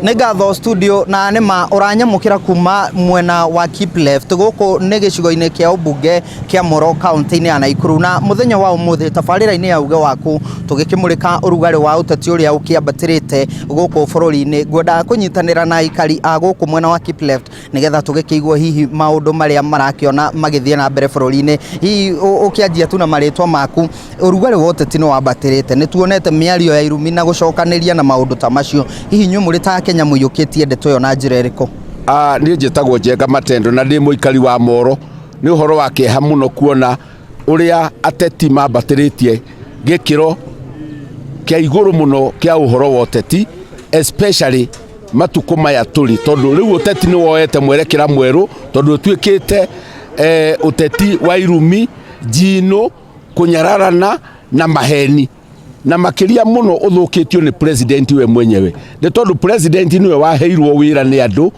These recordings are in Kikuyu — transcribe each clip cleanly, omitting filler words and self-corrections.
Nĩ ngatho studio, na nĩ ma ũranyamũkĩra kuma mwena wa Keep Left. Gũkũ nĩ gĩcigo-inĩ kĩa ũmbunge kĩa Moro, kaunti-inĩ ya Naikuru, na mũthenya wa ũmũthĩ tabarĩra-inĩ ya Uge Waku tũgĩkĩmũrĩka ũrugarĩ wa ũteti ũrĩa ũkĩambatĩrĩte gũkũ bũrũri-inĩ. Ngwendaga kũnyitanĩra na aikari a gũkũ mwena wa Keep Left nĩgetha tũgĩkĩigue hihi maũndũ marĩa marakĩona magĩthiĩ na mbere bũrũri-inĩ. Hihi ũkĩanjia tu na marĩtwa maku, ũrugarĩ wa ũteti nĩ wambatĩrĩte, nĩ tuonete mĩario ya irumi na gũcokanĩria na maũndũ ta macio. Hihi inyuĩ mũrĩ ta Akenya mũiyũkĩtie ndeto ĩyo na njĩra ĩrĩkũ? Ah, niĩ njĩtagwo Njenga Matendo na ndĩ mũikari wa Moro. Nĩ ũhoro wa kĩeha mũno kuona ũrĩa ateti mambatĩrĩtie gĩkĩro kĩa igũrũ mũno kĩa ũhoro wa ũteti, especially matukũ maya tũrĩ, tondũ rĩu ũteti nĩ woete mwerekera mwerũ, tondũ ũtuĩkĩte ũteti wa irumi, njinũ, kũnyararana na maheni, na makĩria mũno ũthũkĩtio nĩ president we mwenyewe, nĩ tondũ president nĩwe waheirwo wĩra nĩ andũ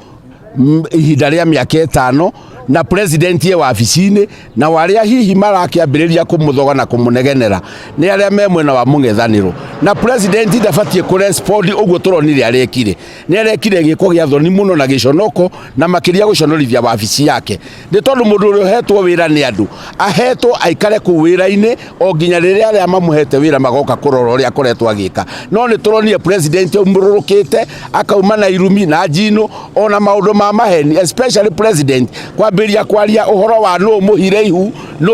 ihinda rĩa mĩaka 5, na president ye wabici-inĩ, na arĩa hihi marakĩambĩrĩria kũmũthoga na kũmũnegenera nĩ arĩa me mwena wa mũng'ethanĩro, na president ndabatiĩ kũrespond ũguo tũronire arekire. Nĩ arekire gĩko gĩa thoni mũno na gĩconoko, na makĩria gũconorithia wabici yake, nĩ tondũ mũndũ ũrĩa ũhetwo wĩra nĩ andũ ahetwo aikare kũu wĩra-inĩ o nginya rĩrĩa arĩa mamũhete wĩra magoka kũrora ũrĩa akoretwo agĩka. No nĩ tũronire president aumũrũrũkĩte, akauma na irumi na njinũ ona maũndũ ma maheni, especially president kwambĩrĩria kwaria ũhoro wa nũ mũhire ihu, nũ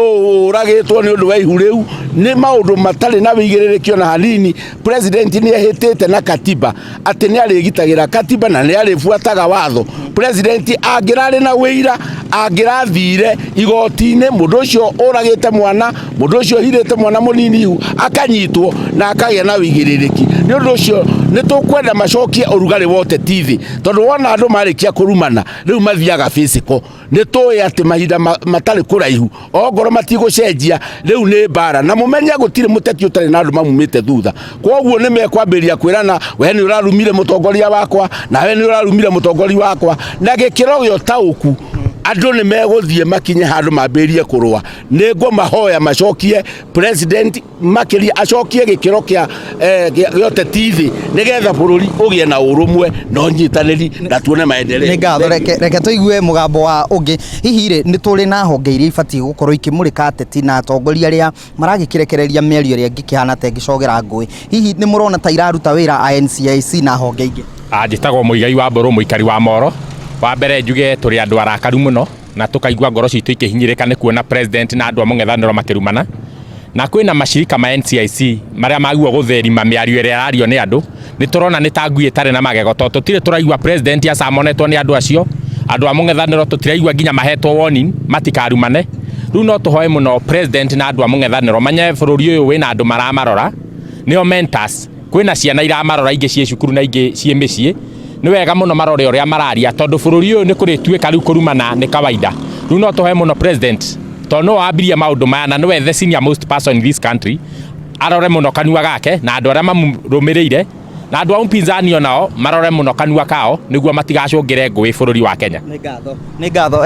ũragĩtwo nĩ ũndũ wa ihu rĩu. Nĩ maũndũ matarĩ na wĩigĩrĩrĩki ona hanini. President nĩ ehĩtĩte na katiba atĩ nĩ arĩgitagĩra katiba na nĩ arĩbuataga watho. President angĩrarĩ na wĩira, angĩrathire igoti-inĩ, mũndũ ũcio ũragĩte mwana, mũndũ ũcio ũhirĩte mwana mũnini ihu, akanyitwo na akagĩa na wĩigĩrĩrĩki. Nĩ ũndũ ũcio nĩ tũkwenda macokie ũrugarĩ wa ũteti thĩ, tondũ wona andũ marĩkia kũrumana rĩu mathiaga physical. Nĩ tũĩ atĩ mahinda matarĩ kũraihu, ongorwo matigũcenjia, rĩu nĩ mbara, na mũmenye gũtirĩ mũteti ũtarĩ na andũ mamumĩte thutha. Koguo nĩ mekwambĩrĩria kwĩrana, we nĩ ũrarumire mũtongoria wakwa, na we nĩ ũrarumire mũtongoria wakwa, na gĩkĩro gĩa ũtaũku andũ nĩ megũthiĩ makinye handũ mambĩrĩrie kũrũa. Nĩ ngũmahoya macokie president, makĩria acokie gĩkĩro kĩa ũteti thĩ, nĩgetha bũrũri ũgĩe na ũrũmwe na ũnyitanĩri na tuone maendeleo. Nĩ ngatho. Reke tũigue mũgambo wa ũngĩ. Hihi rĩ, nĩ tũrĩ na honge iria ibatiĩ gũkorwo ikĩmũrĩka ateti na atongoria arĩa maragĩkĩrekereria mĩario ĩrĩa ĩngĩkĩhana ta ĩngĩcogera ngũĩ? Hihi nĩ mũrona ta iraruta wĩra a NCIC na honge ingĩ? Njĩtagwo Mũigai wa Mbũrũ, mũikari wa Moro. Wa mbere njuge tũrĩ andũ arakaru mũno na tũkaigua ngoro citũ ikĩhinyĩrĩka nĩ kuona president na andũ a mũng'ethanĩro makĩrumana, na kwĩna macirika ma NCIC marĩa magwo gũtherima mĩario ĩrĩa ĩrario nĩ andũ. Nĩ tũrona nĩ ta ngui ĩtarĩ na magego, tondũ tũtirĩ tũraigua president acamonetwo nĩ andũ acio, andũ a mũng'ethanĩro tũtiraigua nginya mahetwo warning matikarumane. Rĩu no tũhoe mũno president na andũ a mũng'ethanĩro manye bũrũri ũyũ wĩna andũ maramarora, nĩo mentors. Kwĩna ciana iramarora, ingĩ ciĩ cukuru na ingĩ ciĩ mĩciĩ. Nĩ wega mũno marore ũrĩa mararia, tondũ bũrũri ũyũ nĩ kũrĩtuĩka rĩu kũrumana nĩ kawaida. Rĩu no tũhoe mũno president, tondũ nĩwe wambirie maũndũ maya na nĩwe the senior most person in this country, arore mũno kanua gake na andũ arĩa mamũrũmĩrĩire, na andũ a upinzani onao marore mũno kanua kao nĩguo matigacũngĩre ngũĩ bũrũri wa Kenya. Nĩ ngatho, nĩ ngatho.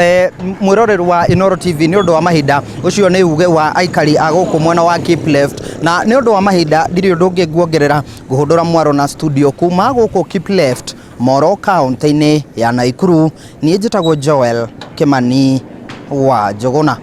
Mwĩroreri wa Inooro TV, nĩ ũndũ wa mahinda, ũcio nĩ uge wa aikari a gũkũ mwena wa Keep Left, na nĩ ũndũ wa mahinda ndirĩ ũndũ ũngĩ nguongerera. Ngũhũndũra mwaro na studio kuma gũkũ Keep Left, Moro, kaunti-inĩ ya Naikuru. Niĩ njĩtagwo Joel Kĩmani wa Njũgũna.